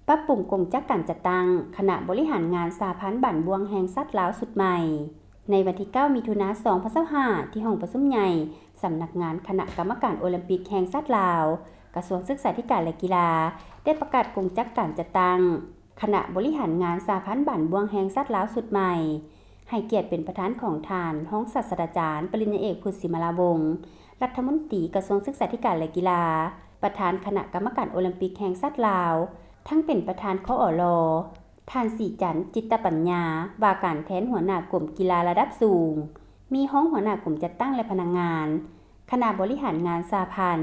ປັບປຸງກົງຈັກການຈັດຕັ້ງຄະນະບໍລິຫານງານສະຫະພັນບານບ່ວງແຫ່ງຊາດລາວຊຸດໃໝ່. ໃນວັນທີເກົ້າ ມິຖຸນາ ສອງພັນຊາວຫ້າ ທີ່ຫ້ອງປະຊຸມໃຫຍ່ສຳນັກງານຄະນະກຳມະການໂອລິມປິກແຫ່ງຊາດລາວ, ກະຊວງສຶກສາທິການ ແລະ ກິລາ ໄດ້ປະກາດກົງຈັກການຈັດຕັ້ງຄະນະບໍລິຫານງານສະຫະພັນບານບ່ວງແຫ່ງຊາດລາວຊຸດໃໝ່. ໃຫ້ກຽດເປັນປະທານຂອງທ່ານຮອງສາດສະດາຈານ ປະລິນຍາເອກ ພຸດ ສີມາລາວົງ ລັດຖະມົນຕີກະຊວງສຶກສາທິການ ແລະ ກິລາ, ປະທານຄະນະກຳມະການໂອລິມປິກແຫ່ງຊາດລາວ, ທັງເປັນປະທານ ຄອລ, ທ່ານ ສີຈັນ ຈິດຕະປັນຍາ ວ່າການແທນຫົວໜ້າກົມກິລາລະດັບສູງ, ມີຮອງຫົວໜ້າກົມຈັດຕັ້ງ ແລະ ພະນັກງານຄະນະບໍລິຫານງານສະຫະພັນ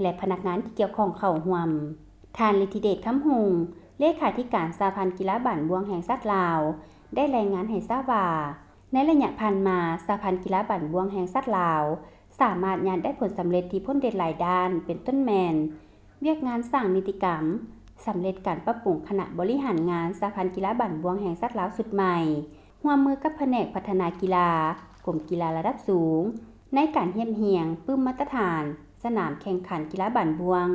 ແລະ ພະນັກງານທີ່ກ່ຽວຂ້ອງເຂົ້າຮ່ວມ. ທ່ານ ລິດທິເດດ ຄຳຮຸ່ງ ເລຂາທິການສະຫະພັນກິລາບານບ່ວງແຫ່ງຊາດລາວ ໄດ້ລາຍງານໃຫ້ຊາບວ່າ, ໃນໄລຍະຜ່ານມາ, ສະຫະພັນກິລາບານບ່ວງແຫ່ງຊາດລາວ ສາມາດຍາດໄດ້ຜົນສຳເລັດທີ່ພົ້ນເດດຫຼາຍດ້ານ, ເປັນຕົ້ນແມ່ນ ວຽກງານສ້າງນິຕິກຳ, ສຳເລັດການປັບປຸງຄະນະບໍລິຫານງານສະຫະພັນກິລາບານບ່ວງແຫ່ງຊາດລາວຊຸດໃໝ່, ຮ່ວມມືກັບພະແນກພັດທະນາກິລາ, ກົມກິລາລະດັບສູງ ໃນການຮຽບຮຽງປຶ້ມມາດຕະຖານສະໜາມແຂ່ງຂັນກິລາບານບ່ວງ,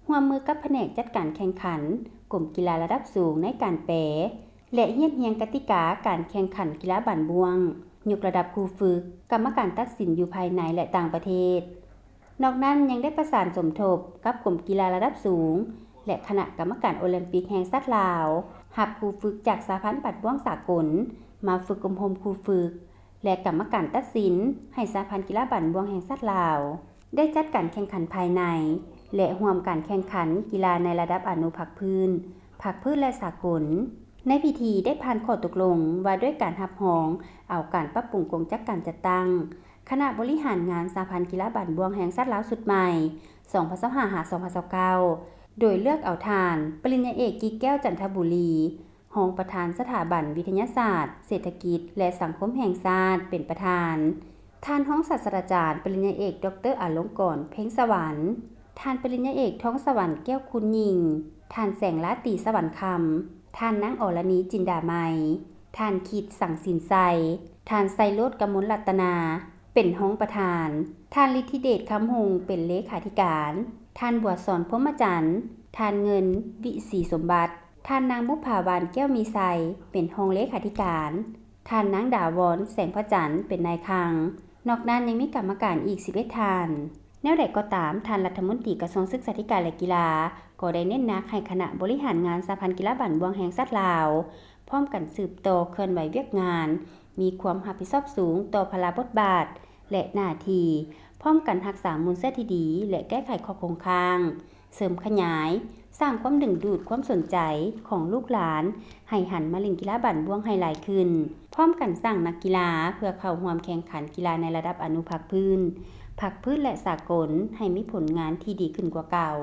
ຮ່ວມມືກັບພະແນກຈັດການແຂ່ງຂັນ, ກົມກິລາລະດັບສູງ ໃນການແປ ແລະ ຮຽບຮຽງກະຕິກາການແຂ່ງຂັນກິລາບານບ່ວງ, ຍົກລະດັບຄູຝຶກ, ກຳມະການຕັດສິນຢູ່ພາຍໃນ ແລະ ຕ່າງປະເທດ. ນອກນັ້ນຍັງໄດ້ປະສານສົມທົບກັບກົມກິລາລະດັບສູງ ແລະ ຄະນະກຳມະການໂອລິມປິກແຫ່ງຊາດລາວ, ຮັບຄູຝຶກຈາກສະຫະພັນບານບ່ວງສາກົນ ມາຝຶກອົບຮົມຄູຝຶກ ແລະ ກຳມະການຕັດສິນໃຫ້ສະຫະພັນກິລາບານບ່ວງແຫ່ງຊາດລາວ ໄດ້ຈັດການແຂ່ງຂັນພາຍໃນ ແລະ ຮ່ວມການແຂ່ງຂັນກິລາໃນລະດັບອະນຸພາກພື້ນ, ພາກພື້ນ ແລະ ສາກົນ. ໃນພິທີໄດ້ຜ່ານຂໍ້ຕົກລົງວ່າດ້ວຍການຮັບຮອງເອົາການປັບປຸງກົງຈັກການຈັດຕັ້ງຄະນະບໍລິຫານງານສະຫະພັນກິລາບານບ່ວງແຫ່ງຊາດລາວຊຸດໃໝ່ ສອງພັນຊາວຫ້າ ຫາ ສອງພັນຊາວເກົ້າ ໂດຍເລືອກເອົາທ່ານ ປະລິນຍາເອກ ກິແກ້ວ ຈັນທະບູລີ ຮອງປະທານສະຖາບັນວິທະຍາສາດ, ເສດຖະກິດ ແລະ ສັງຄົມແຫ່ງຊາດ ເປັນປະທານ, ທ່ານຮອງສາດສະດາຈານ ປະລິນຍາເອກ ດອກເຕີ ອາລົງກອນ ເພັງສະຫວັນ, ທ່ານປະລິນຍາເອກ ທອງສະຫວັນ ແກ້ວຄູນຍິ່ງ, ທ່ານ ແສງລາຕີ ສະຫວັນຄຳ, ທ່ານນາງ ອລະນີ ຈິນດາໄມ, ທ່ານ ຄິດ ສັງສິນໄຊ, ທ່ານ ໄຊໂລດ ກະມົນລັດຕະນາ ເປັນຮອງປະທານ, ທ່ານ ລິດທິເດດ ຄຳຮຸ່ງ ເປັນເລຂາທິການ, ທ່ານ ບົວສອນ ພົມມະຈັນ, ທ່ານ ເງິນ ວິສີສົມບັດ, ທ່ານນາງ ບຸບຜາວັນ ແກ້ວມີໄຊ ເປັນຮອງເລຂາທິການ, ທ່ານນາງ ດາວອນ ແສງພະຈັນ ເປັນນາຍຄັງ. ນອກນັ້ນຍັງມີກຳມະການອີກສິບເອັດທ່ານ. ແນວໃດກໍຕາມ, ທ່ານລັດຖະມົນຕີກະຊວງສຶກສາທິການ ແລະ ກິລາ ກໍໄດ້ເນັ້ນໜັກໃຫ້ຄະນະບໍລິຫານງານສະຫະພັນກິລາບານບ່ວງແຫ່ງຊາດລາວ ພ້ອມກັນສືບຕໍ່ເຄື່ອນໄຫວວຽກງານ, ມີຄວາມຮັບຜິດຊອບສູງຕໍ່ພາລະບົດບາດ ແລະ ໜ້າທີ່, ພ້ອມກັນຮັກສາມູນເຊື້ອທີ່ດີ ແລະ ແກ້ໄຂຂໍ້ຄົງຄ້າງ, ເສີມຂະຫຍາຍ, ສ້າງຄວາມດຶງດູດຄວາມສົນໃຈຂອງລູກຫຼານ ໃຫ້ຫັນມາຫຼິ້ນກິລາບານບ່ວງໃຫ້ຫຼາຍຂຶ້ນ, ພ້ອມກັນສ້າງນັກກິລາເພື່ອເຂົ້າຮ່ວມແຂ່ງຂັນກິລາໃນລະດັບອະນຸພາກພື້ນ, ພາກພື້ນ ແລະ ສາກົນ ໃຫ້ມີຜົນງານທີ່ດີຂຶ້ນກວ່າເກົ່າ.